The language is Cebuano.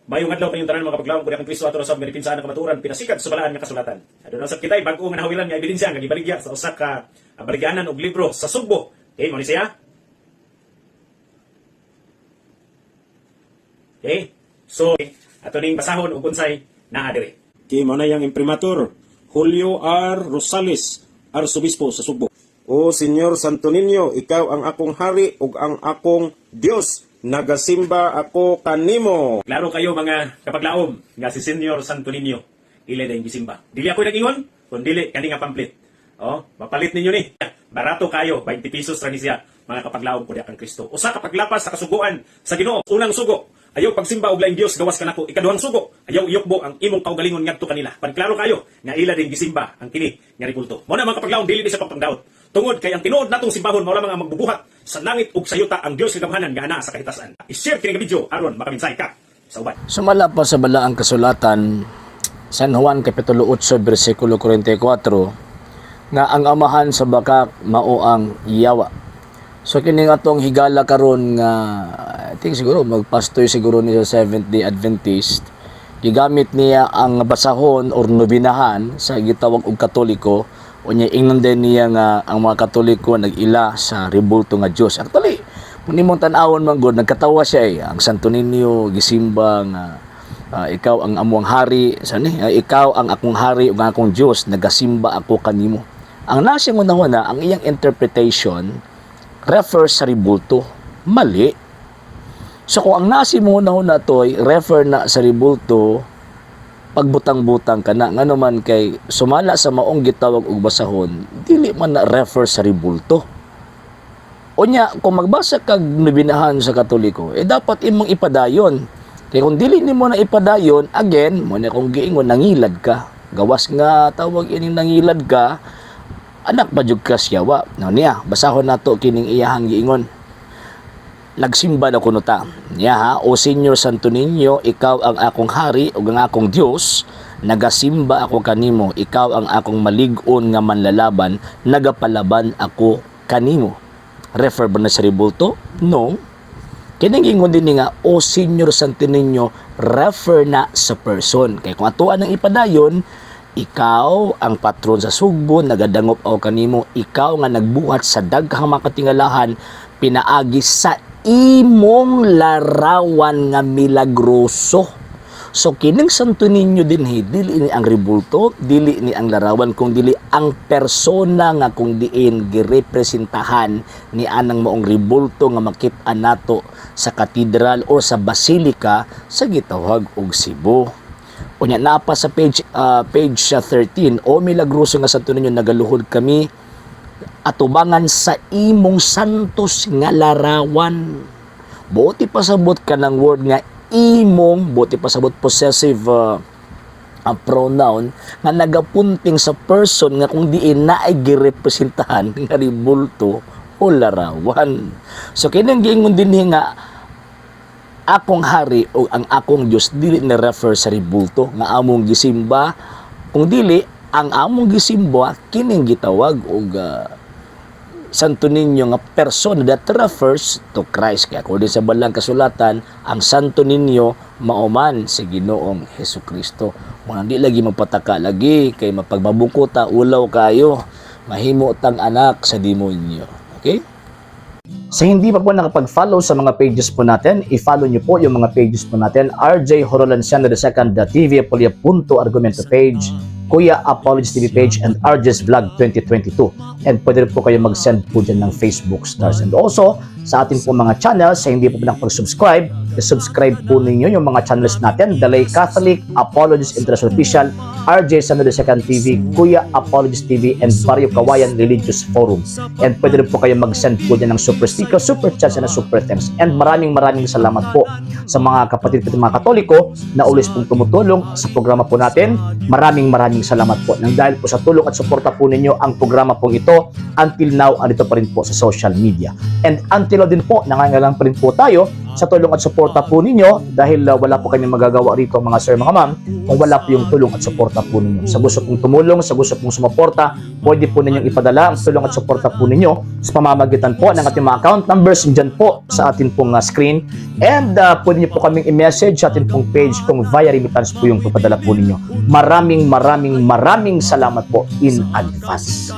Mayong adlaw kayong tanan, mga kapaglaom kung ang Kristo ato ra sab nga dipinsahan ang kamatuoran pinasikad sa balaan nga kasulatan. Aduna sab kitay bag-o nga nahawilan nga ebidensya nga gibaligya sa usa ka baligyanan og libro sa Sugbo. Okay, mao ni siya. Okay? So, ato ning basahon og unsay naa diri. Okay, mao na yang imprimatur Julio R. Rosales, Arsobispo sa Sugbo. O Señor Santo Niño, ikaw ang akong hari ug ang akong Dios. Nagasimba ako kanimo. Klaro kayo, mga kapaglaom, nga si Senyor Santo Niño ila dayong gisimba. Dili ako nag-ingon, kun dili kani nga pamphlet. Oh, mapalit ninyo ni. Barato kayo, 20 pesos ra ni siya, mga kapaglaom ko kang Kristo. Usa ka paglapas sa kasuguan sa Ginoo. Unang sugo, ayaw pagsimba og laing Dios gawas kanako. Ikaduhang sugo, ayaw iyukbo ang imong kaugalingon ngadto kanila. Panklaro kayo nga ila din gisimba ang kini nga rebulto. Mao na, mga kapaglaom, dili ni sa pagpangdaot. Tungod kay ang tinuod natong simbahon mao lamang ang magbubuhat sa langit ug sa yuta, ang Dios nga gamhanan nga anaa sa kahitasan. I-share kini nga video aron makaminsay ka sa uban. Sumala pa sa balaang kasulatan, San Juan Kapitulo 8, versikulo 44, nga ang amahan sa bakak mao ang yawa. So kini nga atong higala karon nga I think siguro magpastoy siguro ni sa Seventh Day Adventist, gigamit niya ang basahon or nobinahan sa gitawag og Katoliko. Unya ingnon din niya nga ang mga Katoliko nag-ila sa rebulto nga Dios. Actually, kung nimong tan-awon man gud, nagkatawa siya eh. Ang Santo Niño gisimba nga ikaw ang amuang hari sa ni ikaw ang akong hari ug ang akong Dios, nagasimba ako kanimo. Ang nasa una, ang iyang interpretation refers sa rebulto. Mali. So kung ang nasi mo una toy refer na sa rebulto, pagbutang-butang ka na, ngano man kay sumala sa maong gitawag og basahon, dili man na refer sa rebulto. Unya, kung magbasa kag nobinahan sa Katoliko, eh dapat imong ipadayon. Kay kung dili nimo na ipadayon, again, mo na kung giingon, nangilad ka. Gawas nga tawag ining nangilad ka, anak pa jud ka siyawa. Now niya, basahon nato kining iyahang giingon. Nagsimba na kuno ta. Niya ha, "O Senyor Santo Niño, ikaw ang akong hari ug ang akong Dios, nagasimba ako kanimo, ikaw ang akong malig-on nga manlalaban, nagapalaban ako kanimo." Refer ba na sa rebulto? No. Kining ingon din nga, "O Senyor Santo Niño," refer na sa person. Kay kung atuan ang ipadayon, ikaw ang patron sa Sugbo, nagadangop ako kanimo, ikaw nga nagbuhat sa daghang mga katingalahan, pinaagi sa imong larawan nga milagroso. So kining Santo Niño dinhi, dili ni ang rebulto, dili ni ang larawan, kung dili ang persona nga kung diin girepresentahan ni anang maong rebulto nga makit-an nato sa katedral or sa basilika sa gitawag og Cebu. Unya naa pa sa page 13, "O milagroso nga Santo Niño, nagaluhod kami atubangan sa imong santos nga larawan." Buot pasabot ka ng word nga imong, buot pasabot possessive pronoun nga nagapunting sa person nga kung diin na ay girepresentahan nga rebulto o larawan. So kining giingon dinhi nga akong hari o ang akong Dios, dili na refer sa rebulto nga among gisimba, kung dili ang among gisimba kining gitawag og Santo Niño nga persona that refers to Christ. Kaya according sa balang kasulatan, ang Santo Niño mao man si Ginoong Hesus Kristo. Muna di lagi magpataka lagi kay mapagmabuko ta, ulaw kayo, mahimo tang anak sa demonyo. Okay? Sa hindi pa po nakapag-follow sa mga pages po natin, i-follow nyo po yung mga pages po natin. RJ Horolanciano II, TV Apolia Punto Argumento page, Kuya Apologies TV page, and RJ's Vlog 2022. And pwede rin po kayo mag-send po dyan ng Facebook stars. And also, sa ating po mga channels, sa hindi po nakapag-subscribe, i-subscribe po ninyo yung mga channels natin. Dalay Catholic, Apologies International Official, RJ Sano II TV, Kuya Apologies TV, and Barrio Kawayan Religious Forum. And pwede rin po kayo mag-send po dyan ng super sticker, super chats, and super thanks. And maraming maraming salamat po sa mga kapatid po mga Katoliko na always pong tumutulong sa programa po natin. Maraming maraming salamat po. Nang dahil po sa tulong at suporta po ninyo, ang programa pong ito until now andito pa rin po sa social media. And until now din po, nangangailangan pa rin po tayo Sa tulong at suporta po ninyo dahil wala po kami magagawa rito, mga sir, mga ma'am, kung wala po yung tulong at suporta po ninyo. Sa gusto pong tumulong, sa gusto pong sumuporta, pwede po ninyong ipadala ang tulong at suporta po ninyo sa pamamagitan po ng ating mga account numbers dyan po sa atin pong screen. And pwede niyo po kaming i-message sa atin pong page kung via remittance po yung papadala po ninyo. Maraming maraming maraming salamat po in advance.